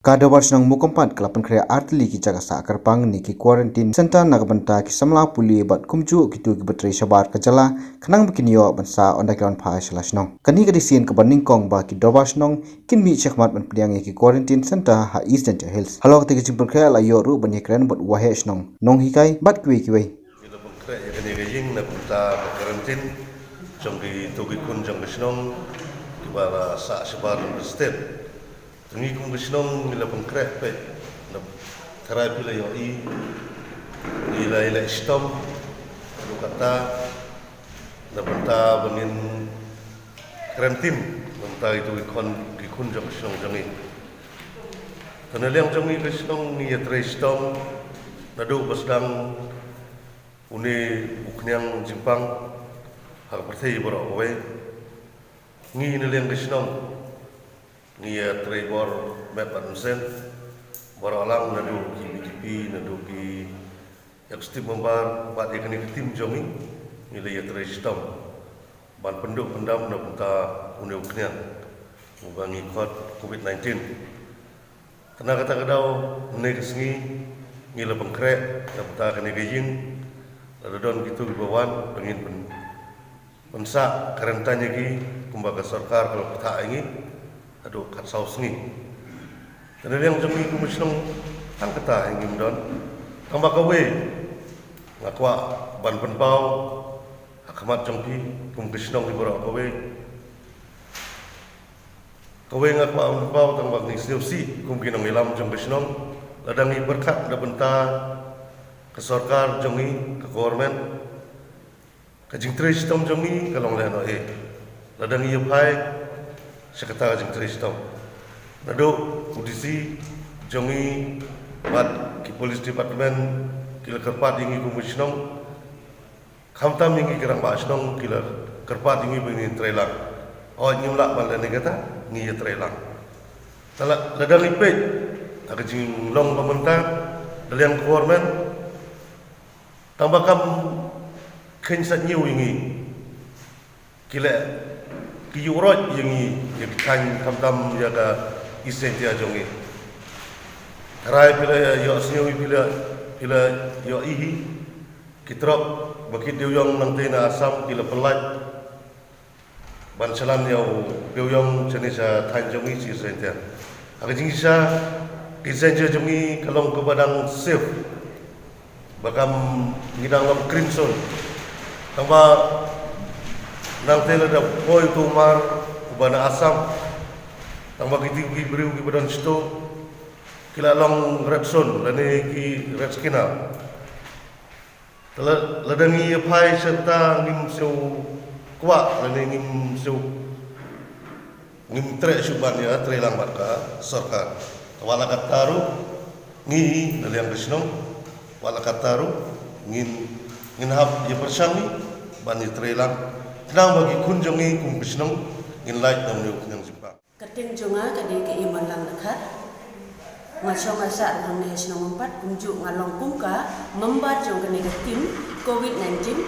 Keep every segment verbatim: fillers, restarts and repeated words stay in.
Ka Dorbar Shnong Mawkyrwat ka la pynkhreh artylli ki jaka sah kyrpang ne ki quarantine center na ka bynta ki samla pule bad kumjuh kito kiba trei shabar ka jylla, khnang ba kin ïoh ban sah ynda ki wan phai sha la shnong. Kane ka dei sien kaba nyngkong ba ki Dorbar Shnong kin mih shakhmat ban pdiang ïa ki quarantine center ha East Jaintia Hills. Halor kata ka jingpynkhreh la ïoh ruh ban ïakren bad u Waheh Shnong, Nonghikai bad kiwei kiwei. Ngi la pynkhreh ïa kane ka ïing na ka bynta ka quarantine jong kito ki khun jong ka shnong kiba la sah shabar na ka stet. Te ngi kum ka shnong ngi la pynkhreh peit, na tharai phi la ïohi, ngi la ïaleh shitom ruh kata na bynta ba ngin quarantine na bynta kito ki khun, ki khun jong ka shnong jong ngi. Te na liang jong ngi ka shnong ngi ïatrei shitom naduh ba sdang une u khñiang jingpang ha ka pyrthei baroh kawei. Ngi na liang ka shnong ngi ïatrei bor met bad mynsiem, baroh lang naduh ki VDP, naduh ki executive member bad ïa kane ka team jong ngi, ngi la ïatrei shitom ban pynduh pyndam na bynta une u khñiang uba ngi khot covid nineteen. Te na kata ka daw, mynne ka sngi ngi la pynkhreh na bynta kane ka ïing, lada don kito kiba wan ba ngin pyn, pynsah quarantine ïa ki kumba ka sorkar ka la pynthah ïa ngi haduh khatsaw sngi. Te na liang jong ngi kum ka shnong tang kata hi ngim don. Tangba kawei nga kwah ban pynpaw ha khmat jong phi kum ka shnong hi baroh kawei. Kawei nga kwah ban pynpaw tangba ngi sngewsih kum ki nongïalam jong ka shnong, lada ngi pyrkhat na bynta ka sorkar jong ngi, ka government, ka jingtrei shitom jong ngi ka long lehnohei. Lada ngi ïa phai sha kata ka jingtrei shitom, naduh u DC jong ngi bad ki police department ki la kyrpad ïa ngi kum ka shnong, khamtam ïa ngi ki rangbah shnong ki la kyrpad ïa ngi ba ngin trei lang. Hooid, ngim lah ban leh ne kata, ngi ïatrei lang. Te la, lada ngi peit ha ka jinglong ba mynta na liang government, tangba kam kheiñ sat ñiew ïa ngi. Ki leh, ki ïuh roit ïa ngi, ïa ki thaiñ, khamtam ïa ka East Jaintia jong ngi. Tharai phi la ïohsngew, phi la, phi la ïohi hi, ki trok ba kit dewïong nangtei na Assam ki la pynlait ban shalan ïa u dewïong shane sha thaiñ jong ngi sha East Jaintia. Ha ka jingshisha ka East Jaintia jong ngi ka long kaba dang safe, ba kam ngi dang long green zone. Tangba nangtei lada poi uto u mar uba na Assam, tangba kito ki briew kiba don shito ki la long red zone lane ki red skinner. Te la, lada ngi ïa phai sha kata ngim siew kwah lane ngim siew, ngim treh shuh ban ïatrei lang bad ka sorkar. Te wat la katta ruh ngi na liang ka shnong, wat la katta ruh ngin, ngin hap ïa pyrshang ngi ban ïatrei lang, khnang ba ki khun jong ngi kum ka shnong ngin lait na une u khñiang jingpang. Ka kyrteng jong nga ka dei ka Imonlang Dkhar. Nga shong nga sah hangne ha shnong Mawkyrwat, kumjuh nga long kum ka member jong kane ka team covid nineteen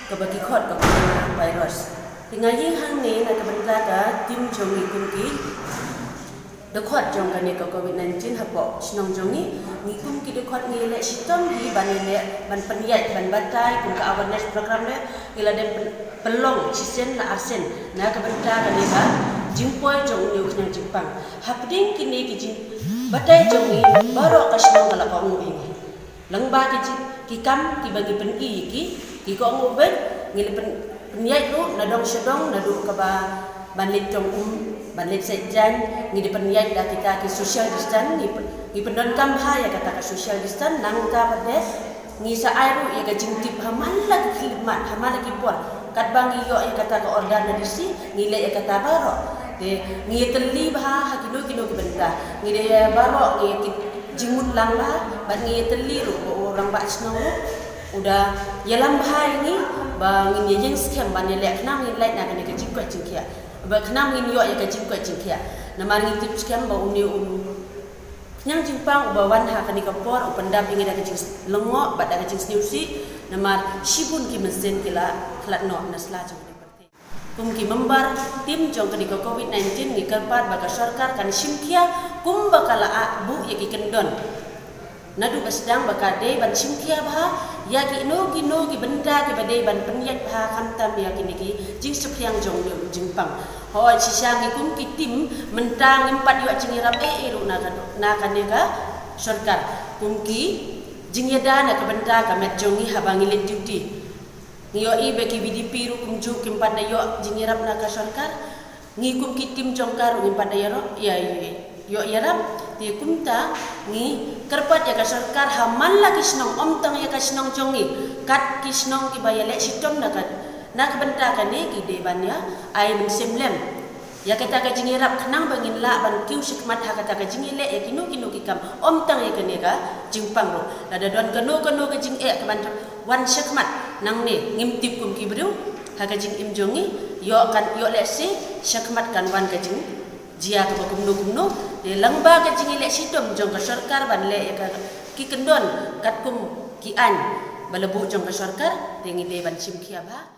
kaba ki khot ka coronavirus. Te nga ïeng hangne na ka bynta ka team jong ngi kum ki dkhot jong kane ka covid nineteen hapoh shnong jong ngi. Ngi kum ki dkhot ngi leh shitom hi ban leh, ban pynïaid, ban batai kum ka awareness program leh. Ngi la dep pyn, pynlong shisien la arsien na ka bynta kane ka jingpoi jong une u khñiang jingpang. Hapdeng kine ki jingbatai jong ngi baroh ka shnong ka la kohnguh ïa ngi. Lyngba ki jing, ki kam kiba ngi pyni ïa ki, ki kohnguh beit. Ngi la pyn, pynïaid ruh na dong sha dong naduh kaba ban leit dong um, ban leit sait jaiñ, ngi dei pynïaid da kita ki social distance, ngi pyn, ngi pyndonkam bha ïa kata ka social distance, nangta pat de ngi sa ai ruh ïa ka jingtip ha man la ki khyllipmat, ha man la ki por. Katba ngi ïoh ïa kata ka order na DC, ngi leh ïa kata baroh. Te ngi ïatylli bha ha kino kino ki bynta. Ngi dei baroh ngi ïa ki jingmut lang bha, bad ngi ïatylli ruh ba u rangbah shnong ruh u da ïalam bha ïa ngi ba ngin ïa ïeng skhem ban ïaleh khnang ngin lait na kane ka jingkoit jingkhiah. Ba khnang ngin ïoh ïa ka jingkoit jingkhiah. Namar ngi tip skhem ba une u khñiang jingpang uba wan ha kane ka por u pyndap ïa ngi da ka jinglyngngoh bad da ka jingsngewsih. Namar shibun ki mynsiem ki la khlad noh na sla jong kane ka pyrthei. Kum ki member team jong kane ka covid nineteen ngi kyrpad ba ka sorkar kan shim khia Kumba ka la ah buh ïa ki kyndon, naduh ba sdang ba ka dei ban shim khia bha ïa kino kino ki bynta kiba dei ban pynïaid bha, khamtam ïa kine ki jingsheptieng jong u jingpang. Hooid, shisha ngi kum ki tim mynta ngim pat ïoh jingïarap ei ei ruh na ka, na kane ka sorkar kum ki jingïada na ka bynta ka met jong ngi haba ngi leit duty. Ngi ïohi ba ki VDP ruh kumjuh kim pat da ïoh jingïarap na ka sorkar. Ngi kum ki tim jong ka ruh ngim pat da ïarap, ïa, ïa, ïoh ïarap. Te kumta ngi kyrpad ïa ka sorkar ha man la ki shnong, ym tang ïa ka shnong jong ngi, kat ki shnong kiba ïaleh shitom na ka, na ka bynta kane ki dei ban ïa ai mynsiem lem ïa kata ka jingïarap khnang ba ngin lah ban kiew shakhmat ha kata ka jingïaleh ïa kino kino ki kam, ym tang ïa kane ka jingpang ruh. Lada don kano kano ka jingeh ka ban wan shakhmat nangne, ngim tip kum ki briew ha ka jingim jong ngi, ïoh kan, ïoh lehse shakhmat kan wan ka jingjia kaba kumno kumno. Te lyngba ka jingïaleh shitom jong ka sorkar ban leh ïa ka, ki kyndon katkum ki aiñ ba la buh jong ka sorkar, te ngi dei ban shim khia bha.